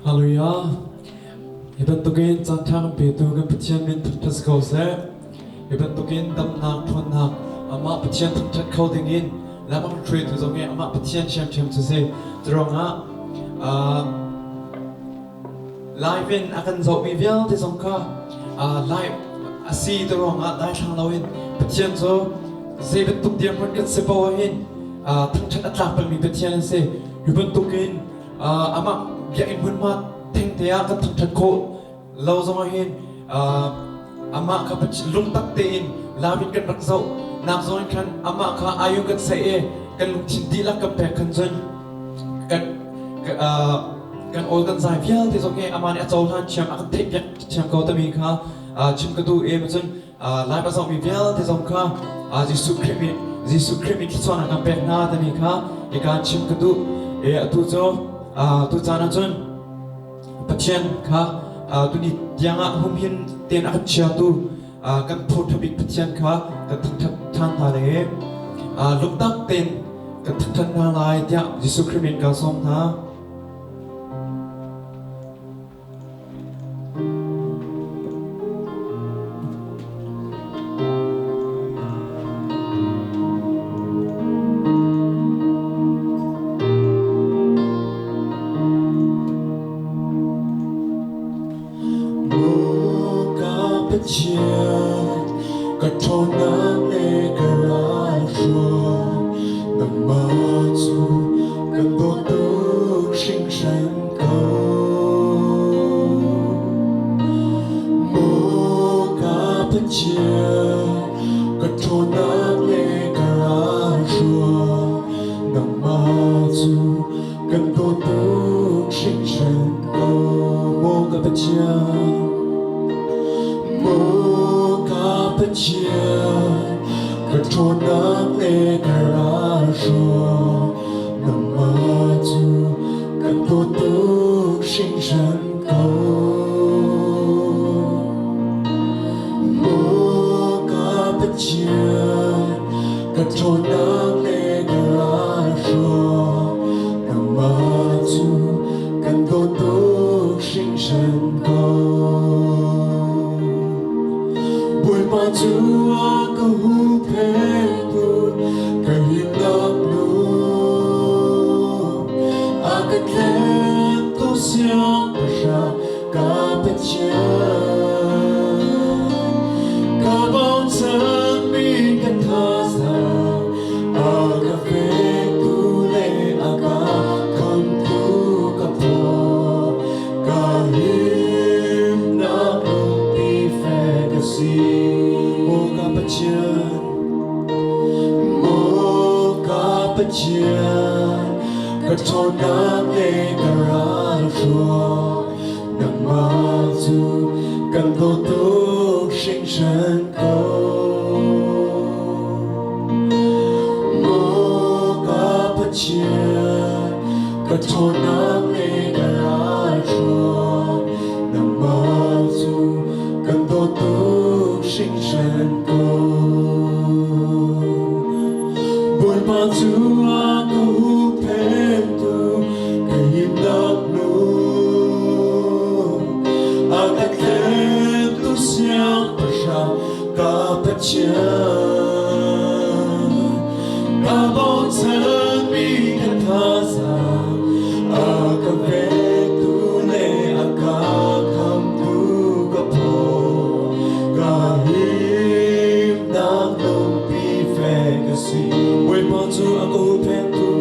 Hallelujah. Hi bantukin caan ṭha kan petu kan Pathian min thangṭhat si ko seh. Hi bantukin damnak, ṭhawnnak, amah Pathian thangṭhat kho dingin lam a kan hruaitu zong hi amah Pathian ṭhiamṭhiam cu si. Curuangah live in a kan zohmi vialte zong kha live a si ti ruangah daithlang loin Pathian cu zei bantuk dirhmun kan si poah hin thangṭhat a tlak pengmi Pathian a si. Hi bantukin amah biakinn hmunhma thengte ah kan thangṭhat khawh lo zong ah hin amah kha lungtak tein lam in kan rak zoh nak zong in khan amah kha ayu kan saih i kan lungthin dihlak kan pek khan cun kan kan awl kan zai vialte zong hi amah nih a cohlan thiam a kan theih piak thiam ko tami kha chim ka duh i cun Lai a zohmi vialte zong kha Jesuh Khrih nih Jesuh Khrih nih thluachuahnak kan pek hna timi kha hika chim ka duh. E atu cu tu caan ahcun Pathian kha tuni tiangah humhim tein a kan chiatu kan phu bik Pathian kha kan thangṭhat ṭhan hna le lungtak tein kan thangṭhat hna lai tiah Jesuh Khrih min ka sawm hna. Maw ka Pathian, ka ṭhawnnak le ka ralhruang, nangmah cu kan dawt tuk hringhran ko. Maw ka Pathian, ka ṭhawnnak le ka ralhruang, nangmah cu kan dawt tuk hringhran ko. Maw ka Pathian, maw ka Pathian, ka ṭhawnnak le ka ralhruang, nangmah cu kan dawt tuk hringhran ko. Maw ka Pathian, ka ṭhawnnak le ka ralhruang, nangmah cu kan dawt tuk hringhran ko. Bawipa cu a ka huhphenhtu, ka himnak nu. A ka tlengtu siangpahrang ka Pathian. Ka bochanmi ka thazaang, a ka vengtu le a ka khamtu ka phaw. Ka himnak lungpi fek a si. Maw ka Pathian, maw ka Pathian, ka ṭhawnnak le ka ralhruang, nangmah cu kan dawt tuk hringhran ko. Maw ka Pathian, ka ṭhawnnak le ka ralhruang, nangmah cu kan dawt tuk hringhran ko. Bawipa cu a ka huhphenhtu, ka himnak nu. A ka tlemtu siangpahrang ka Pathian. Ka bochanmi ka thazaang, a ka vengtu le a ka khamtu ka phaw. Ka himnak lungpi fek a si. Bawipa cu a ka huhphenhtu,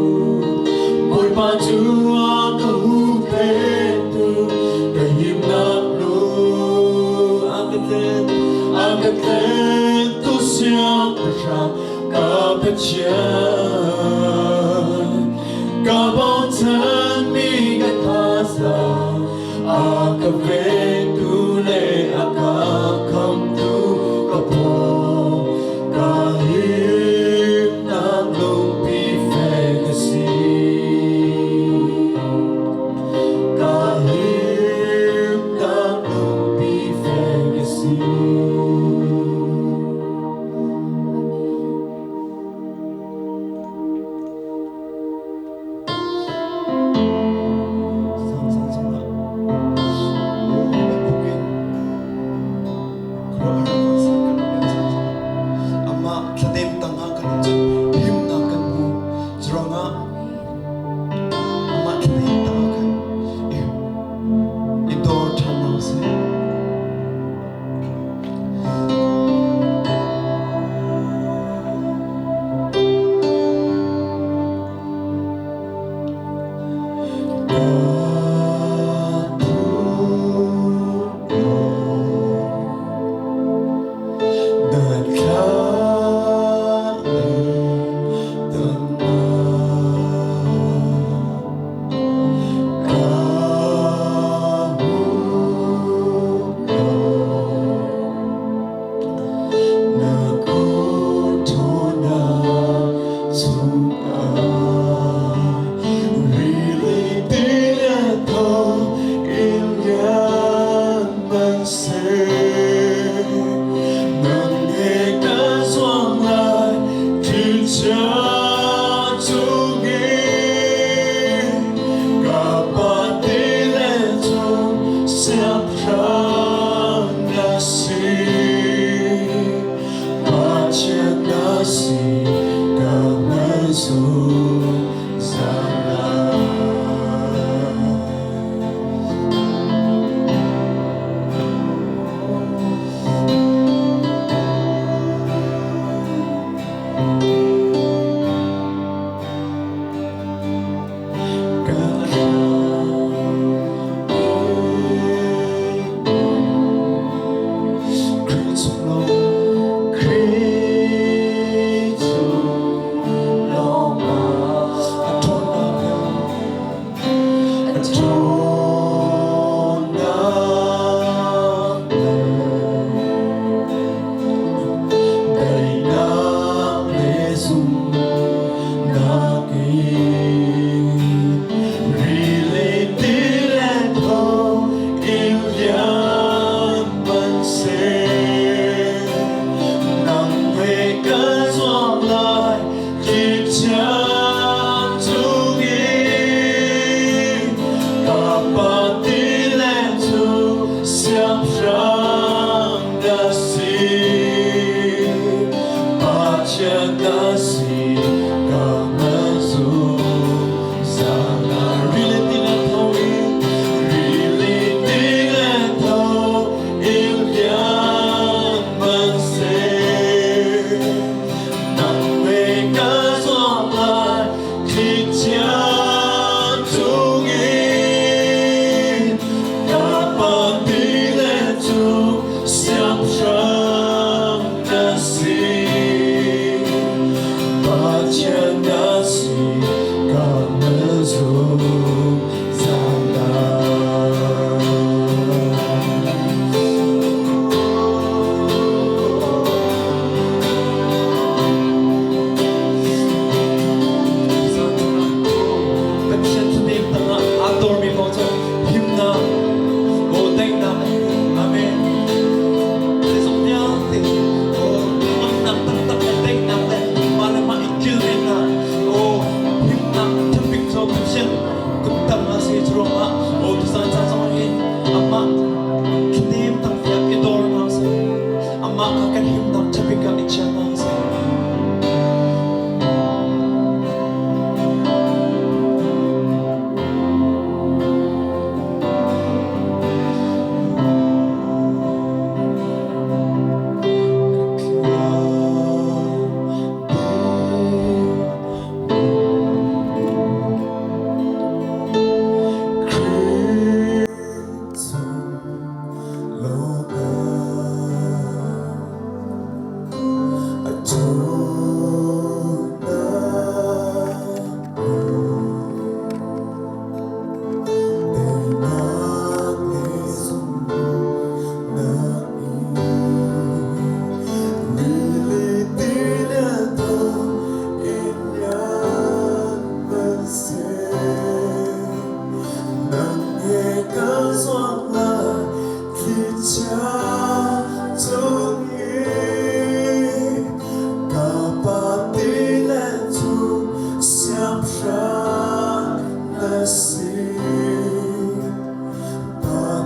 Bawipa cu a ka huhphenhtu, ka himnak nu a ka tlen, a ka tlentu siangpahrang ka Pathian. Ka bochanmi ka thazaang, a ka vengtu le a ka khamtu ka phaw. Ka himnak lungpi fek a si. Ka himnak lungpi fek a si.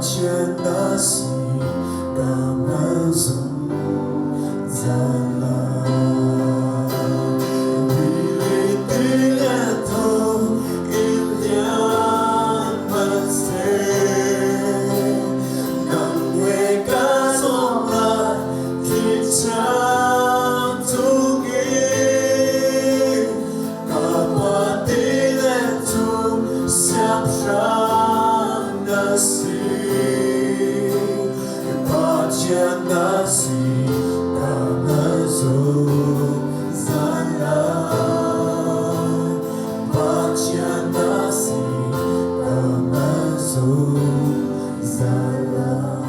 Pathian na si ka hngal zungzal lai. Rili ti le tho in lian hmanhseh, nang he ka zawm lai thlichia chungin. Ka pa ti le chung siangpahrang na si. Pathian na si ka hngal zungzal lai. Pathian na si ka hngal zungzal lai.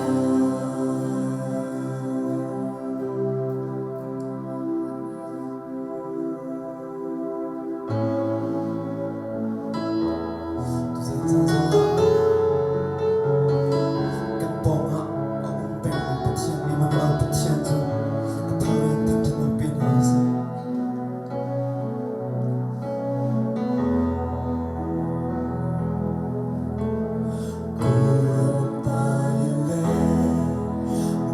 Tuzan caan zongah kan pawngah a um pengmi Pathian, Emmanuel Pathian cu a thar in thangṭhatnak pe hna usih.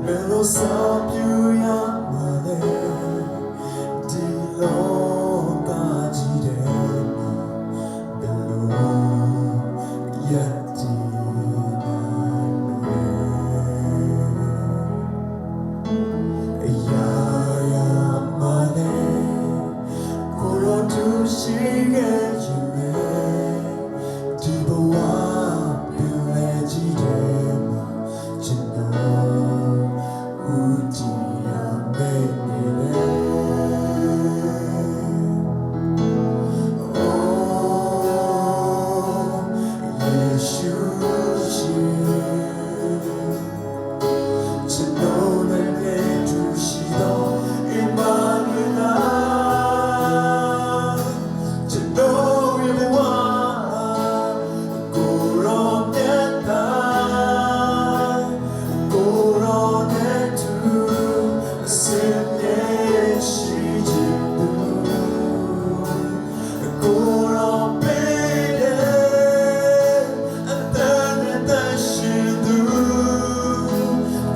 Melo sa piu ya ma le di lo ka ji de ma belo yat ti nai me ya ya ma le ko ro tu shi ge yin le di bo wa pin le ji de ma ကျွန်တော်ဦးတည်ရမဲ့နေတယ် Oh ယေရှုရှင်ကျွန်တော်နဲ့တူရှိတော် Emmanuel ကျွန်တော်ရဲ့ဘဝကိုရောမြတ်တာကိုရောနဲ့တူအစင်မြဲရှိခြင်းသူကိုရောပေးတဲ့အတန်နဲ့တရှိသူ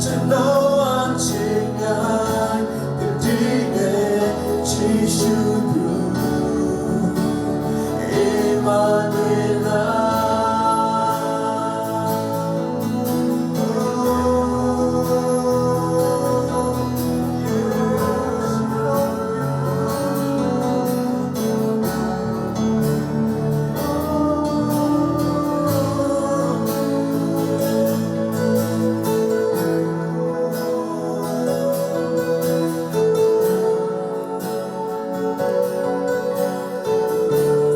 ကျွန်တော်အချစ်နိုင်တဲ့ဒီနဲ့ချီရှုသူ Emmanuel.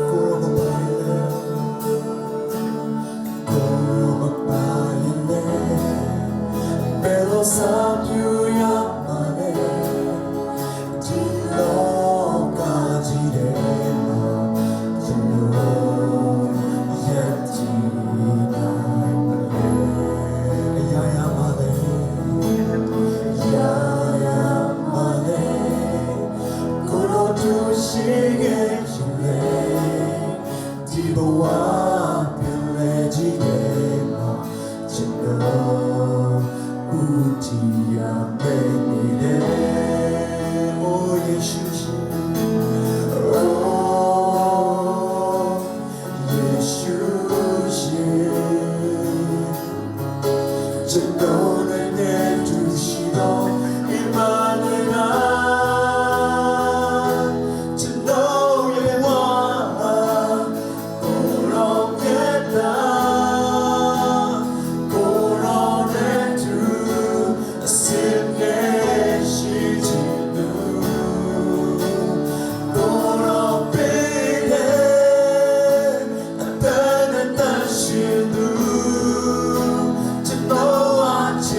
ကိုရောမပိုင်လေကိုရောမပိုင်လေဘယ်လိုစားပြူရမှာလဲဒီလောကကြီးထဲမှာကျွန်တော်ရပ်တည်နိုင်မလဲအရာရာမှာလဲရာရာမှာလဲကိုရောတူရှိခဲ့ရင်လေဒီဘဝပင်လေကြီးထဲမှာကျွန်တော်ဦးတည်ရမယ်နေတယ် Oh ယေရှုရှင် Oh ယေရှုရှင်ကျွန်တော်နဲ့တူရှိတော် Emmanuel ကျွန်တော်ရဲ့ဘဝကိုရောမြတ်တာကိုရောနဲ့တူအစင်နဲ့ရှိခြင်းသူကိုရောပေးတဲ့အတန်တရှိသူကျွန်တော်အချ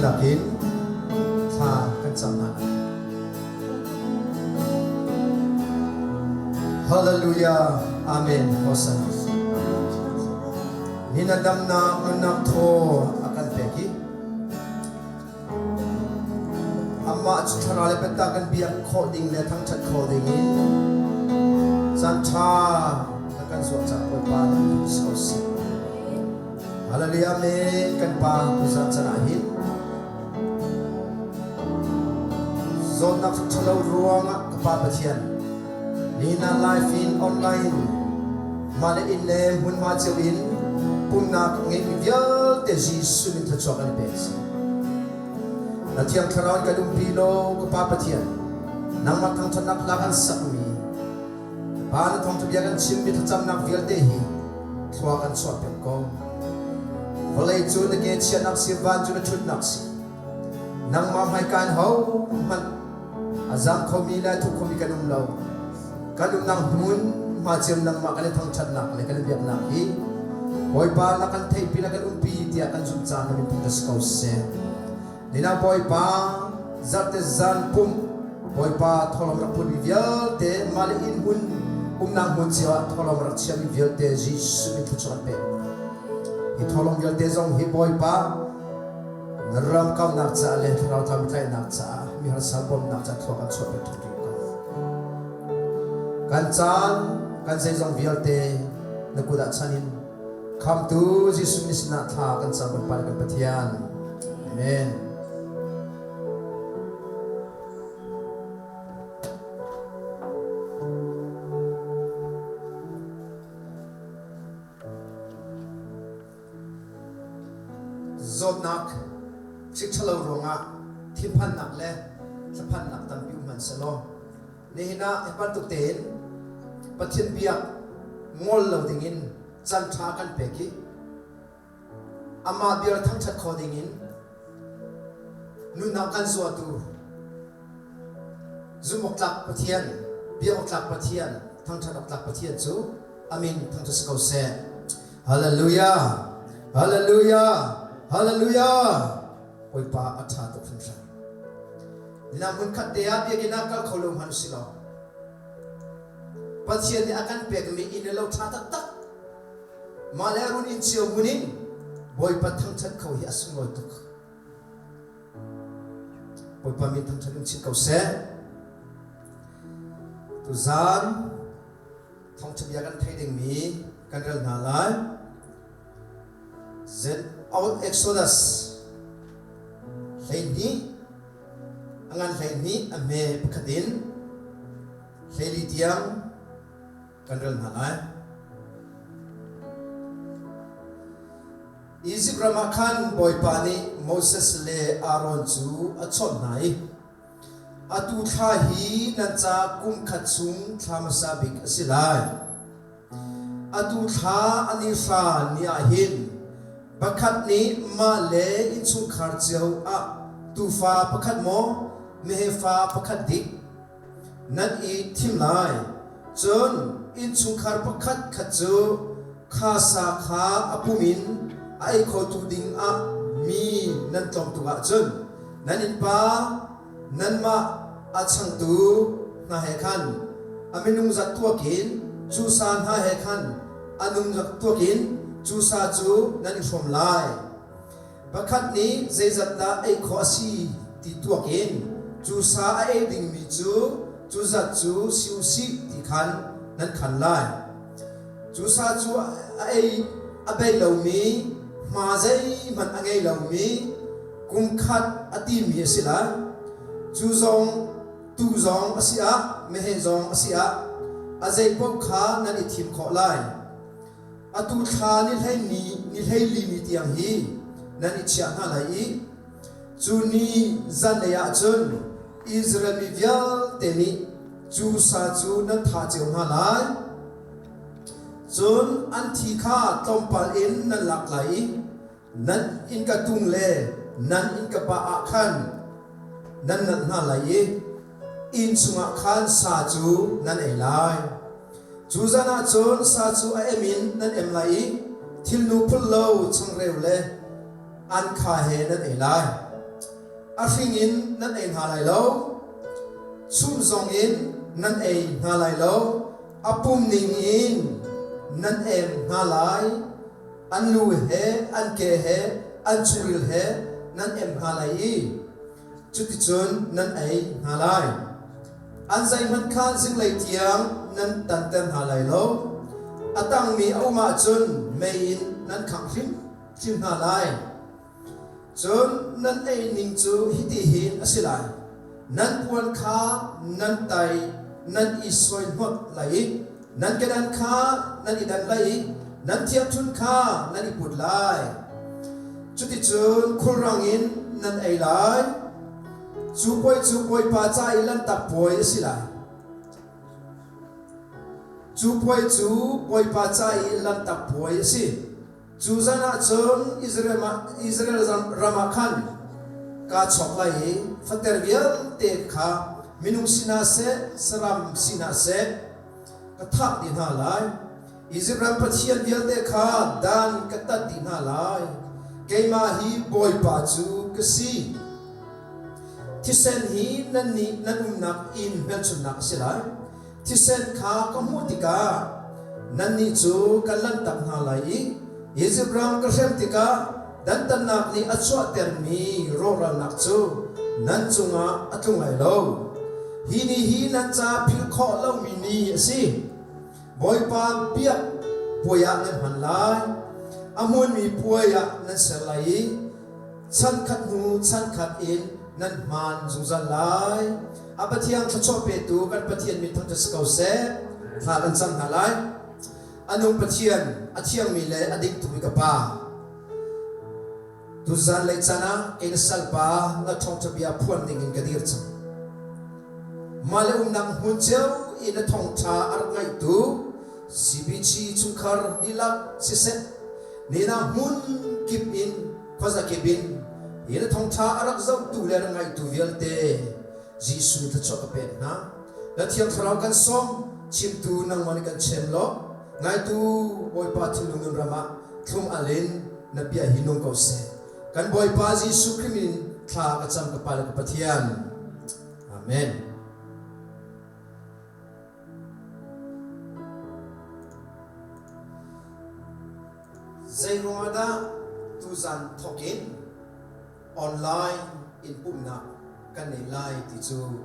Dihlak in thla kan cam hna lai. Hallelujah. Amen. Hosanna. Ni na damnak nunnak thaw a kan pek i amah cu thlarau le biatak kan biak khawh ding le thangṭhat khawh ding in caan ṭha na kan zuah cang Bawipa na si ko seh. Hallelujah. Amen. Kan Pa tuzan chan ah hin zawtnak ṭhalo ruangah ka Pa Pathian nina live in online mah le inn le hmunhma cio in pumnak ngeimi vialte Jesuh min thluachuah kan pek si. Na Thiang Thlarau in kan umpi law ka Pa Pathian nangmah thangṭhatnak hla kan sakmi Pa na thawngṭha bia kan chimmi thlacamnak vialte hi thlua kan chuah peng ko. Vawlei cu na ke chiahnak si, van cu na ṭhutnak si. Nangmah hmaika in hohmanh a zam khomi le a thu khomi kan um lo. Kan umnak hmun hma cio nangmah kan i thangṭhatnak le kan i biaknak hi Bawipa na kan theihpi na kan umpi tiah kan zumh caah na min si ko seh. Nina Bawipa zarte zan pum Bawipa tholom rak putmi vialte mah le inn hmun umnak hmun cio ah tholom rak chiami vialte Jesuh min thluachuah kan pek. Hi tholom vialte zong hi Bawipa na ram kaunak caah le thlarau tlam tlaihnak caah mi harsa bawmhnak caah thlua kan chuah pek ṭhan ko. Kan caan kan zeizong vialte na kut ah chan in Khamtu Jesuh Khrist sinah thla kan cam kan Pa le kan Pathian. Amen. Zawtnak hrik ṭhalo ruangah thinphannak le thlaphannak tampi um hmanhsehlaw Nihin ah hi bantuk tein Pathian biak ngol lo dingin caan ṭha kan pek i amah bia thangṭhat kho dingin nunnak kan zuatu zumhawktlak Pathian, biak awktlak Pathian, thangṭhat awktlak Pathian cu amin thangṭhat si ko seh. Hallelujah! Hallelujah! Hallelujah! Bawipa a ṭha tuk hringhran. Nina hmunkhat te ah biakinn ah kal kho lo hmanh si lo. Pathian nih a kan pekmi inn le lo ṭha taktak mah le run inn cio hmun in Bawipa thangṭhat kho hi a sunglawi tuk. Bawipa min thangṭhat in chin ko seh. Tuzaan thawngṭha bia kan theih dingmi kan rel hna lai. Exodus 12 a ngan 12 a hme pakhat in 14 tiang kan rel hna lai. Izipt ram ah khan Bawipa nih Moses le Aaron cu a chawnh hna i, Atu thla hi nan ca kum khat chung thla hmasa bik a si lai. Atu thla a ni hra ni ah hin pakhat nih mah le innchungkhar cio ah tuufa pakhat maw meheh fa pakhat dik nan i thim lai. Cun innchungkhar pakhat khat cu kha sa kha a pum in a ei khotu ding ah mi nan tlawm tuk ahcun nan innpa nanmah a changtu hna he khan a minung zat tuak in cu sa hna he khan a nung zat tuak in cu sa cu nan i hrawm lai. Pakhat nih zeizat dah ei khawh a si ti tuak in cu sa a ei dingmi cu cu zat cu si u sih ti khan nan khan lai. Cu sa cu a ei a bei lomi, hma zeihmanh a ngei lomi, kum khat a timi a si lai. Cu zong tuu zong a si ah meheh zong a si ah a zeipaoh kha nan i thim khawh lai. Atu thla ni hlei ni hleili ni tiang hi nan i chiah hna lai i cu ni zanlei ah cun Israel mi vialte nih cu sa cu nan thah cio hna lai. Cun an thi kha tlawmpal in nan lak lai i nan innka tung le nan innka pa ah khan nan nalh hna lai i inn chungah khan sa cu nan ei lai. Cu zan ah cun sa cu a em in nan em lai i thilnu phul lo changreu le ankha he nan ei lai. A hring in nan ei hna lai lo, chum zong in nan ei hna lai lo, a pum ning in nan em hna lai. An lu he, an ke he, an chungril he nan em hna lai i cuticun nan ei hna lai. An zeihmanh kha zinglei tiang nan tanter hna lai lo. A tangmi a um ahcun mei in nan khangh hrimhrim hna lai. Cun nan ei ning cu hitihin a si lai: nan puan kha nan tai nan i sawihnawt lai i nan kedan kha nan i danh lai i nan thiangṭhun kha nan i put lai. Cuticun khulrang in nan ei lai. Cu puai cu Bawipa ca i Lanhtak Puai a si lai. Cu puai cu Bawipa ca i Lanhtak Puai a si. Cu zan ah cun Israel ram ah khan kaa chawk lai i fater vialte kha minung sinah seh, saram sinah seh, ka thah dih hna lai. Izipt ram pathian vialte kha dan ka tat dih hna lai. Keimah hi Bawipa cu ka si. Thisen hi nannih nan umnak inn hmelchunhnak a si lai. Thisen kha ka hmuh tikah nannih cu kan lanhtak hna lai i Izipt ram ka hrem tikah dantatnak nih a chuahtermi rawhralnak cu nan cungah a tlung lai lo. Hi ni hi nan ca philh khawh lomi ni a si. Bawipa biak puai ah nan hman lai. A hmunmi puai ah nan ser lai i chankhat hnu chankhat in nan hmaan zungzal lai. A Pathian thluachuah petu kan Pathian min thangṭhat si ko seh. Thla kan cam hna lai. A nung Pathian, a thiangmi le a ding tukmi ka Pa. Tuzan lei caan ah kei na salpa na thawngṭha bia phuan ding in ka dir cang. Mah le umnak hmun cio i na thawngṭha a rak ngaihtu CBC chungkhar dihlak siseh, nina hmun kip in khuazakip in hi na thawngṭha a rak zohtu le a rak ngaitu vialte Jesuh thluachuah ka pek hna. Na Thiang Thlarau kan sawm, chimtu nangmah nih kan chem law, ngaitu Bawipa thinlung nun ram ah thlum al in na bia hi nung ko seh. Kan Bawipa Jesuh Khrih min thla ka cam ka Pa le ka Pathian. Amen. Zei ruangah dah tuzan thawk in online in pumhnak kan nei lai ti cu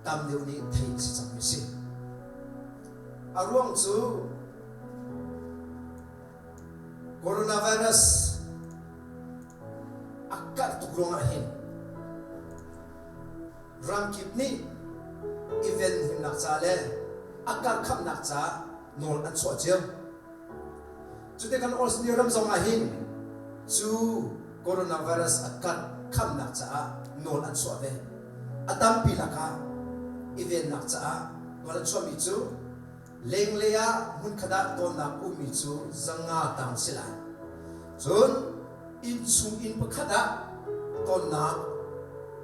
tam deuh nih theih a si cangmi si. A ruang cu coronavirus a karh tuk ruangah hin ramkip nih i venhimnak ca le a karh khamnak ca nawl an chuah cio. Cuti kan Australia ram zong ah hin cu coronavirus a karh khamnak caah nawl an chuah ve. A tampi lakah i vennak caah nawl an chuahmi cu lenglei ah hmunkhat ah tawnnak ummi cu zanga tang si lai. Cun innchung inn pakhat ah tawnnak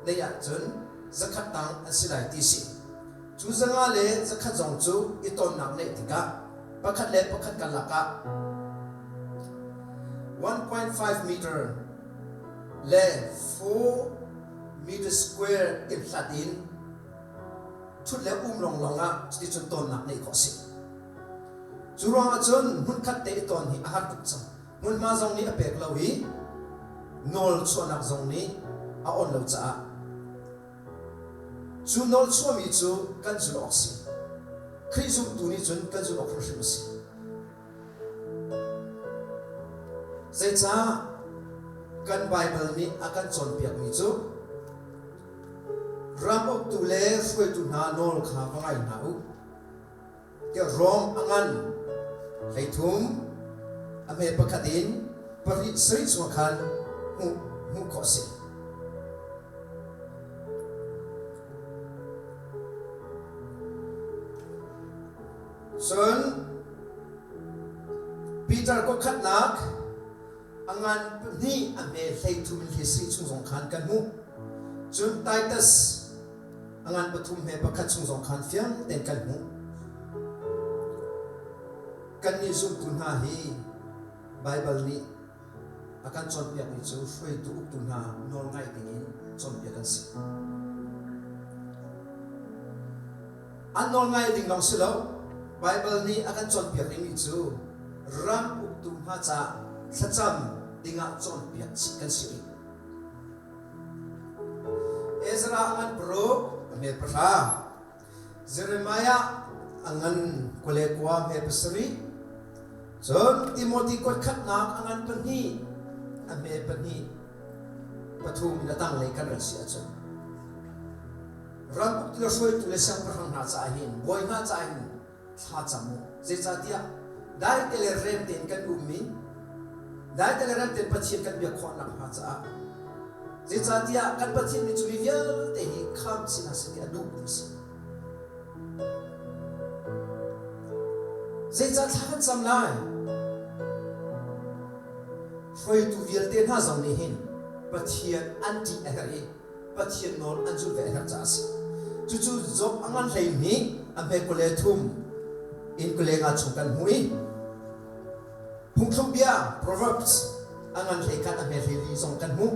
nei ahcun zakhat tang an si lai ti si. Cu zanga le zakhat zong cu i tonnak neih tikah pakhat le pakhat karlak ah 1.5 meter le 4 meter square in hlat in ṭhut le um lawnglawng ah cuticun tonnak neih khawh a si. Cu ruangah cun hmunkhat te i ton hi a har tuk cang. Hmunhma zong nih a pek lo i nawl chuahnak zong nih a on lo caah Cu nawl chuahmi cu kan zulh awk si. Khrih zumtu nih cun kan zulh awk hrimhrim a si. Zeicah kan Baibal nih a kan cawnpiakmi cu ram uktu le hruaitu hna nawl kha va ngai hna u. Tiah Rom a ngan 13 a hme pakhat in pahnih sarih chungah khan hmuh hmuh khawh a si. Cun Peter kuakhatnak a ngan pahnih a hme 13 in 17 chung zong khan kan hmuh. Cun Titus a ngan pathum he pakhat chung zong khan fiang tein kan hmuh. Kannih zumtu hna hi Baibal nih A kan cawnpiakmi cu hruaitu uktu hna nawlngaih dingin cawnpiak an si. An nawlngai ding lawng si lo, Baibal nih a kan cawnpiak rihmi cu ram uktu hna caah thlacam dingah cawnpiak chih kan si rih. Ezra a ngan paruk, a hme pahra. Jeremiah a ngan 21 hme pasarih. Cun Timothy kuatkhatnak a ngan pahnih, a hme pahnih, pathum in a tanglei kan rel si ahcun ram uktu le hruaitu le siangpahrang hna caah hin bawi hna caah hin thla cam u. Zeicahtiah daite le rem tein kan ummi, daite le rem tein Pathian kan biak khawh nakhnga caah. Zeicahtiah kan Pathian nih cu mi vialte hi khamh si hna seh ti a duh ti a si. Zeicah thla kan cam lai? Hruaitu vialte hna zong nih hin Pathian an ṭih a herh i Pathian nawl an zulh ve a herh caah a si. Cucu Job a ngan 12 a hme 23 in 25 chung kan hmuh i Phungthluk bia Proverbs a ngan 11 a hme 14 zong kan hmuh.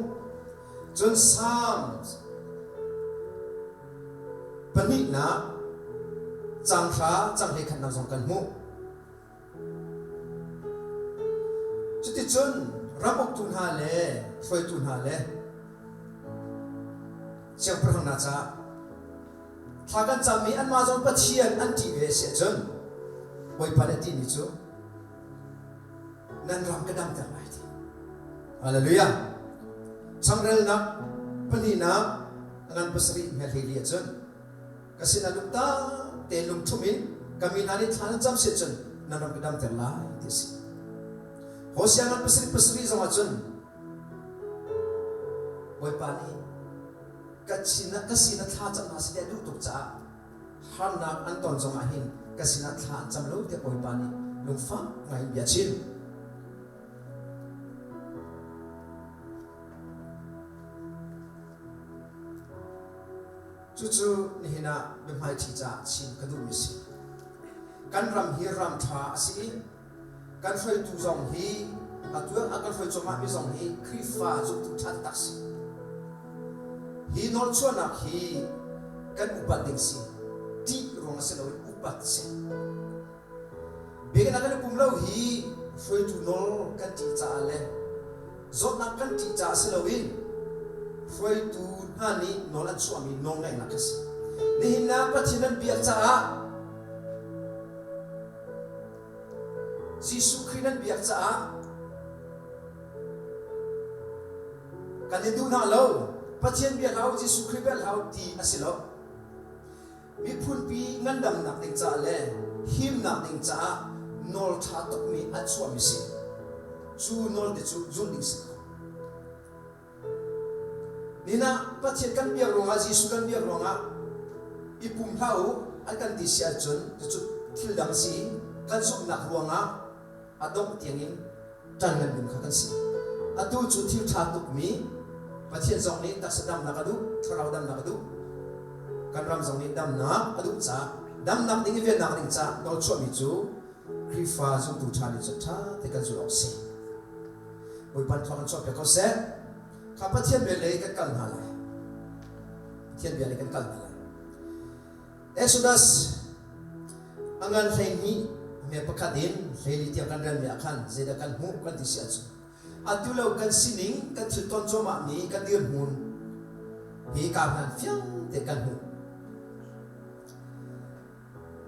Cun Psalms pahnihnak cang hra cang 11nak zong kan hmuh. Cuticun ram uktu hna le hruaitu hna le siangpahrang hna caah thla kan cammi anmah zong Pathian an ṭih ve si ahcun Bawipa nih a timi cu nan ram ka damter lai ti. Hallelujah. Changrelnak pahnihnak a ngan pasarih hme 14 ahcun ka sinah lungtak tein lungṭhum in ka mi hna nih thla nan cam si ahcun nan ram ka damter lai ti a si. Hosea ngan pasarih pasarih zong ahcun Bawipa nih ka sinah ka sinah thla cam hna seh ti a duh tuk caah harnak an ton zong ah hin ka sinah thla an cam lo tiah Bawipa nih lungfak ngai in bia a chim. Cucu nihin ah biahmaiṭhi caah chim ka duhmi a si. Kan ram hi ram ṭha a si i kan hruaitu zong hi atu a kan hruai cuahmahmi zong hi Khrihfa zumtu ṭha taktak si. Hi nawlchuahnak hi kan upat ding si. Ṭih ruang a si loin upat si. Biakinn ah kan i pum lo hi hruaitu nawl kan ṭih caah le zawtnak kan ṭih caah si loin hruaitu hna nih nawl an chuahmi nawlngaihnak kha si. Nihin ah Pathian an biak caah Jesuh Khrih nan biak caah kan in duh hna lo. Pathian biak hlah u, Jesuh Khrih biak hlah u ti a si lo. Miphunpi ngandamnak ding caah le himnak ding caah nawl ṭha tukmi an chuahmi si. Cu nawl te cu zulh ding si ko. Nina Pathian kan biak ruangah Jesuh kan biak ruangah i pum hlah u an kan ti si ahcun cucu thil dang si kan zumhnak ruangah a dongh tiangin ṭan ngan ding kha kan si. Atu cu thil ṭha tukmi Pathian zong nih taksa damnak a duh, thlarau damnak a duh. Kan ram zong nih damnak a duh caah damnak ding i vennak ding caah nawlchuahmi cu Khrihfa zumtu ṭha nih cun ṭha te kan zulh awk si. Bawipa thawng kan chuahpiak ko seh. Kha Pathian bia lei kan kal hna lai. Pathian bia lei kan kal hna lai. Exodus a ngan 12 hme pakhat in 14 tiang kan relmi ah khan zeidah kan hmuh kan ti si ahcun atu lo kan sining kan thil ton cuahmahmi kan dirhmun hi ka hlan fiang te kan hmuh.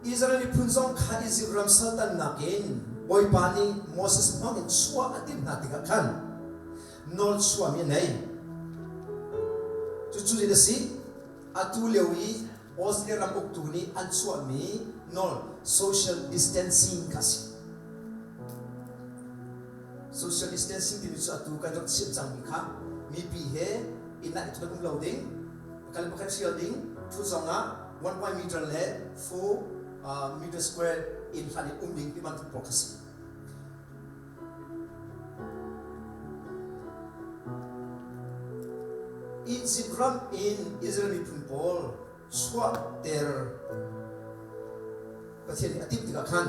Israel miphun zong kha Izipt ram saltannak in Bawipa nih Moses hmang in chuah a timh hna tikah khan nawl chuahmi a nei. Cucu zeidah a si? Atu lio i Australia ram uktu nih an chuahmi nawl social distancing kha a si. Social distancing timi cu atu kan rak chim cangmi kha mipi he inn ah i kan um lo ding, pakhat le pakhat hrial ding, ṭhut zongah 1 meter le 4 meter square in hlan in um ding ti bantuk pawl kha si. Egypt ram in Israel miphun pawl chuahter Pathian nih a timh tikah khan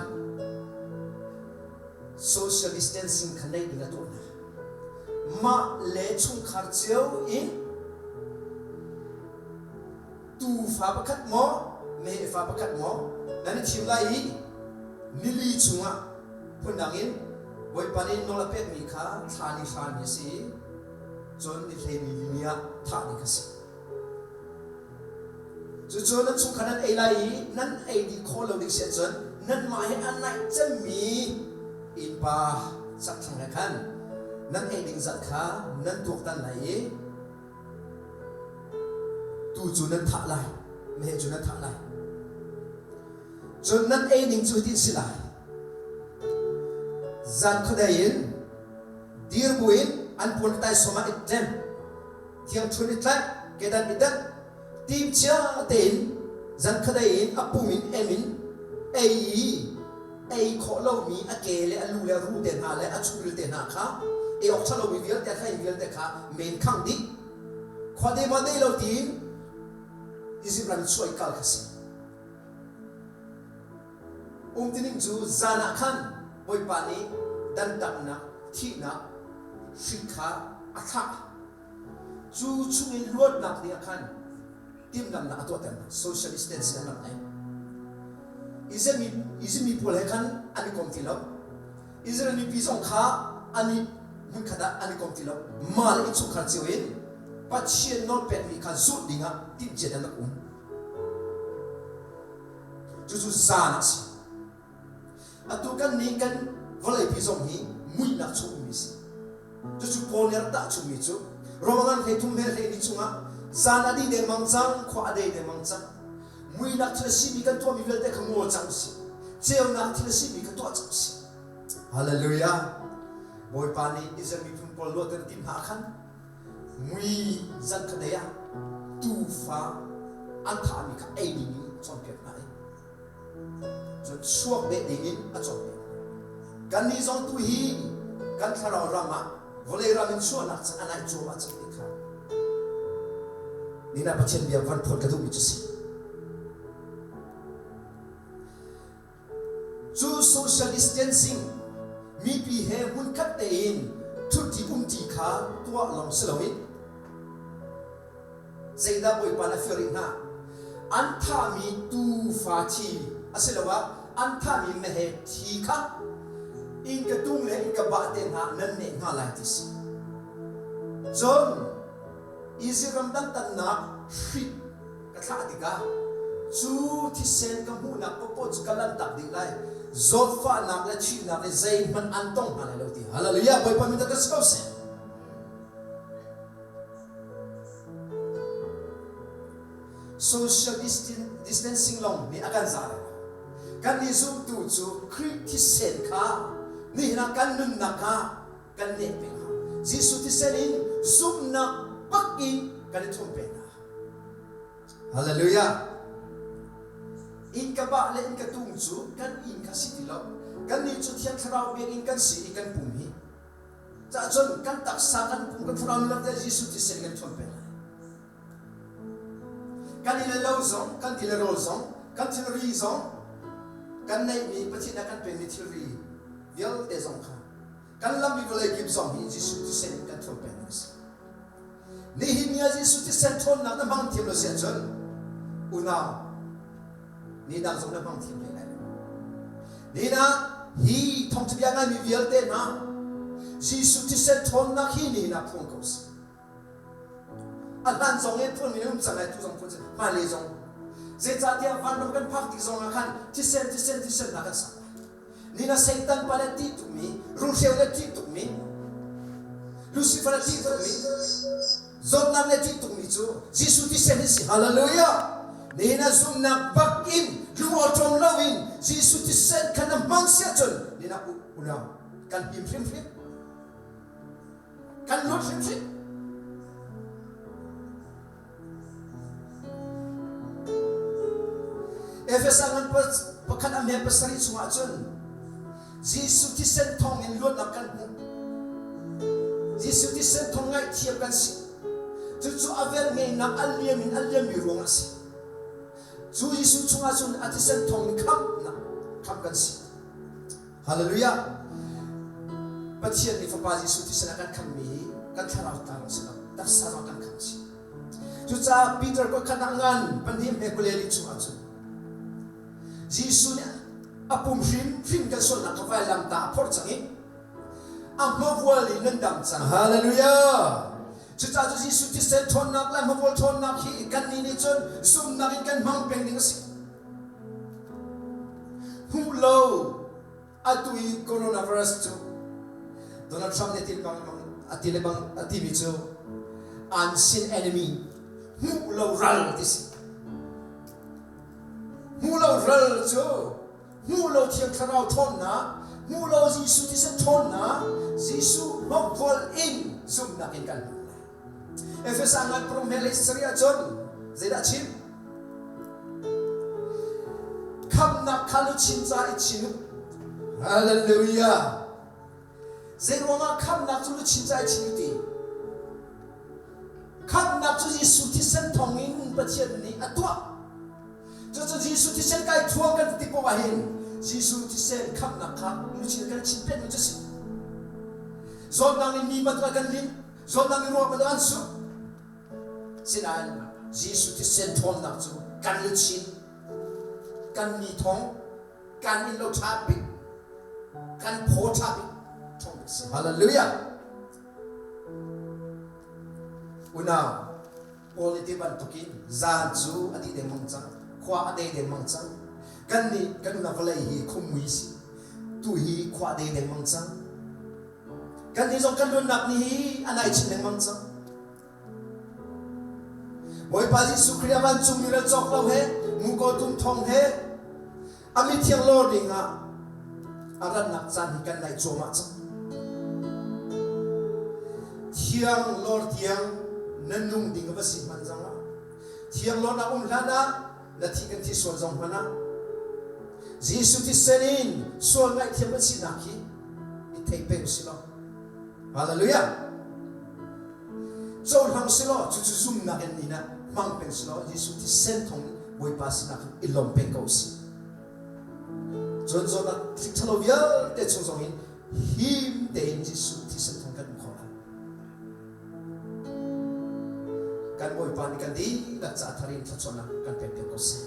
social distancing kha neih ding a tuah hna. Mah le chungkhar cio in tuufa pakhat maw mehfa pakhat maw nan i thim lai i nili chungah phundang in Bawipa nih nawl a pekmi kha thla ni hra ni a si i cun ni hleimi ni ah thah ding kha si. Cucu nan chungkhar nan ei lai i nan ei dih khawh lo ding si ahcun nanmah he a naih cemmi innpa chakthlang he khan nan ei ding zat kha nan tuaktan lai i tuu cu nan thah lai, meheh cu nan thah lai. Cun nan ei ning cu hitin si lai. Zan khuadei in dir buin an puan taisawm ah i tlem, thiangṭhun i tlaih, kedan i danh, timcia tein zan khuadei in a pum in em in ei i ei khawh lomi a ke le a lu le a ruh te hna le a chungril te hna kha ei awk ṭha lomi vialte kha vialte kha men khang dih khua de maw dei lo tiin Izipt ram chuah i kal kha si. Umtining cu zan ah khan Bawipa nih dantatnak thihnak hrik kha a thlah. Cu chungin luatnak ding ah khan timhlamhnak a tuahter hna. Social distancing an rak ngei. Israel mi pawl he khan an i kom ti lo. Israel mipi zong kha an i hmunkhat ah an i kom ti lo. Mah le innchungkhar cio in Pathian nawlpekmi kha zulh dingah timhcia an rak um. Cucu zan a si. Atu kan nih kan vawleipi zong hi muihnak chung ummi si. Cucu Paul nih a rak tahchunmi cu Roma ngan 13 he 12 chungah zan a dih dengmang cang, khua a dei dengmang cang. Muihnak thil a simi kan tuahmi vialte kha ngol cang usih. Ceunak thil a simi kha tuah cang usih. Hallelujah. Bawipa nih Israel miphun pawl luatter tim hna khan mui zan kha dei ah tuufa an thahmi kha ei ding in cawnpiak hna i cun chuak beh ding in a cawnpiak hna. Kannih zong tu hi kan thlarau ram ah vawlei ram in chuahnak cu a naih cuahmah cang ti kha nina Pathian bia van phuan ka duhmi cu si. Cu social distancing mipi he hmunkhat tein ṭhutṭi umṭi kha tuah lawng si loin zeidah Bawipa na fial rih hna? An thahmi tuufa thi asiloah an thahmi meheh thi kha innka tung le innka bah te hna nan neh hna lai ti si. Cun Izipt ram dantatnak hrik ka thlah tikah cu thisen ka hmuhnak paohpaoh cu ka lanhtak dih lai. Zawtfahnak le thihnak le zeihmanh an tong hna lai lo ti. Hallelujah! Bawipa min ka si ko seh. Social distancing lawng nih a kan za lai lo. Kan nih zumtu cu Khrih thisen kha nihin ah kan nunnak kha kan neh peng hau. Jesuh thisen in zumhnak bak in kan i thum peng hna. Hallelujah! Inn ka bah le inn ka tung cu kan inn kha si ti lo. Kannih cu Thiang Thlarau biakinn kan si i kan pum hi. Cahcun kan taksa kan pum kan thlarau nunnak te Jesuh thisen kan thuam peng lai. Kan i le lo zong, kan ti le rawl zong, kan thilri zong, kan neihmi Pathian a kan pekmi thilri vialte zong kha kan lammi vawlei kip zong hi Jesuh thisen in kan thuam peng ding a si. Nihin ni ah Jesuh thisen ṭhawnnak na hmang thiam lo si ahcun unau ni dang zong na hmang thiam hlei lai lo. Nihin ah hi thawngṭha bia ngaimi vialte hna Jesuh thisen ṭhawnnak hi nihin ah phuang ko sih. A hlan zong in phun in um cang lai tu zong phun hmailei zong zeicahtiah vanram kan phak tik zong ah khan thisen thisen thisen hna kan sak lai. Nina Satan pa le ṭih tukmi, rulhreu le ṭih tukmi, Lucifer le ṭih tukmi, zawtnak le ṭih tukmi cu Jesuh thisen hi si. Hallelujah! Nihin ah zumhnak bak in lung awṭawm loin Jesuh thisen kha na hman si ahcun nihin ah unau kan him hrimhrim. Kan luat hrimhrim. Efesa ngan pakhat a hme pasarih chungah cun Jesuh thisen thawngin luatnak kan hmuh. Jesuh thisen thawng ngaihthiam kan si. Cucu a velngeihnak a liam in a liammi ruangah a si. Cu Jesuh chungah cun a thisen thawngin khamhnak khamh kan si. Hallelujah! Pathian nih Fapa Jesuh thisen a kan khamhmi hi. Kan thlarau ta lawng si lo, taksa zong kan khamh chih. Cucaah Peter kuatkhat ah ngan pahnih hme kuleli chungah cun Jesuh nih a pum hrimhrim kan sualnak kha vailam ta a phorh cang i a hmavual in nan dam cang. Hallelujah! Cucaah cu Jesuh thisen ṭhawnnak le hmavual ṭhawnnak hi kannih nih cun zumhnak in kan hmang peng ding a si. Hmuh lo atu i coronavirus cu Donald Trump nih a bang a ti le bang a timi cu unseen enemy, hmuh lo ral ti si. Hmuh lo ral cu hmuh lo Thiang Thlarau ṭhawnnak, hmuh lo Jesuh thisen ṭhawnnak, Jesuh hmawkvual in zumhnak in kan hmuh lai. Efesa ngan paruk hme lei sarih ahcun zeidah chim? Khamnak kha luchin ca i chin u. Hallelujah! Zeiruangah khamnak cu luchin ca i chin u ti? Khamnak cu Jesuh thisen thawngin Pathian nih a tuah. Cucu Jesuh thisen kai thuang kan ti poah ahhin Jesuh thisen khamnak kha luchin kan chin pekmi cu si. Zawtnak nih mi bantuk kan linh, zawtnak nih ruah bantuk an suk. Sinain Jesuh thisen ṭhawnnak cu kan luchin, kan mi thong, kan innlo ṭha bik, kan phaw ṭha bik ṭhawng bik si. Hallelujah! Unau, Paul nih ti bantukin zan cu a dih dengmang cang, khua a dei dengmang cang. Kan nih kan unau vawlei hi khumui si. Tu hi khua a dei dengmang cang. Kan nih zong kan nunnak ni hi a nai chin lengmang cang. Bawipa Jesuh Khrih a vancungmi ral cawk lo he, muko tum thong he, a mithiang lawr ding ah a rannak caan hi kan naih cuahmah cang. Thiang lawr tiang na nung ding va si hmanh zong ah, thiang lawrnak um hlan ah na thi kan thi sual zong hmanh ah, Jesuh thisen in sual ngaihthiam kan sinak hi i thei peng si law. Hallelujah! Cohlang si law, cucu zumnak in inn ah hmang peng si law, Jesuh thisen thawng in Bawipa sinak in i lawm peng ko sih. Cun zawtnak thil ṭhalo vialte chung zong in him tein Jesuh thisen thawng kan um kho lai. Kan Bawipa nih kan dihlak caah thar in thluachuahnak kan pek piak ko seh.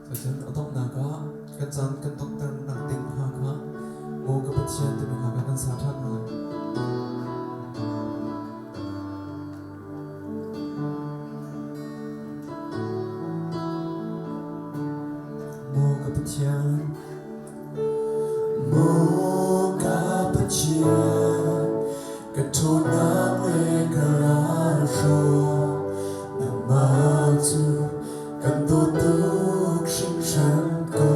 Cucun a donghnak ah kan caan kan donghter nak ding hna kha Maw ka Pathian timi hla kha kan sa ṭhan hna lai. Maw ka Pathian, Maw ka Pathian, ka ṭhawnnak le ka ralhruang, nangmah cu kan dawt tuk hringhran ko.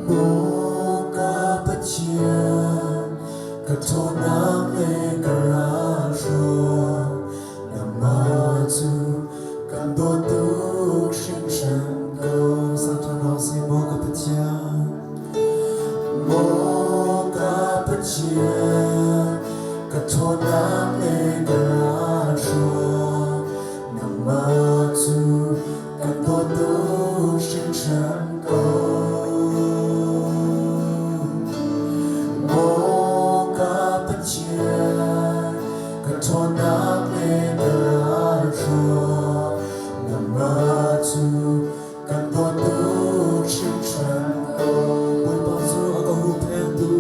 Maw ka Pathian, ka ṭhawnnak le ka ralhruang, nangmah cu kan dawt tuk hringhran ko. Satan hau seh maw ka Pathian. Maw ka Pathian, ka ṭhawnnak le ka ralhruang, nangmah cu kan dawt tuk hringhran ko. Maw ka Pathian, ka ṭhawnnak le ka ralhruang, nangmah cu kan dawt tuk hringhran ko. Bawipa cu a ka huhphentu,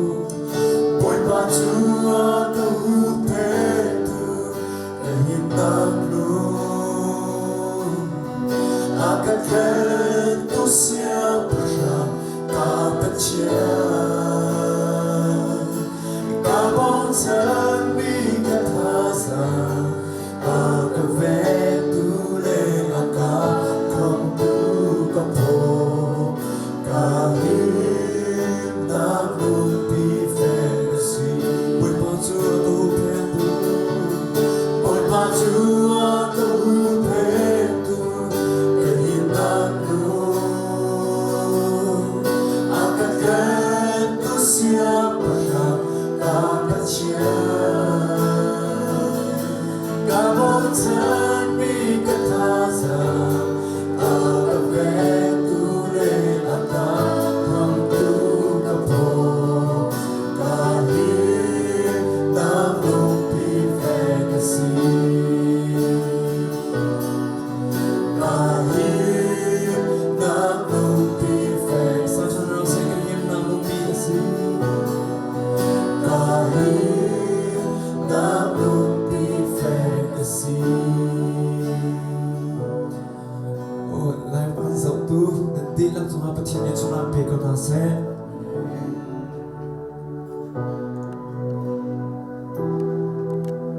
Bawipa cu a ka huhphentu, ka himnak lung. A ka tlentu siangpahrang ka Pathian. Ka bochanmi ka thazaang, a ka vengtu le a ka khamtu ka phaw. Ka himnak lungpi fek. ko hna seh.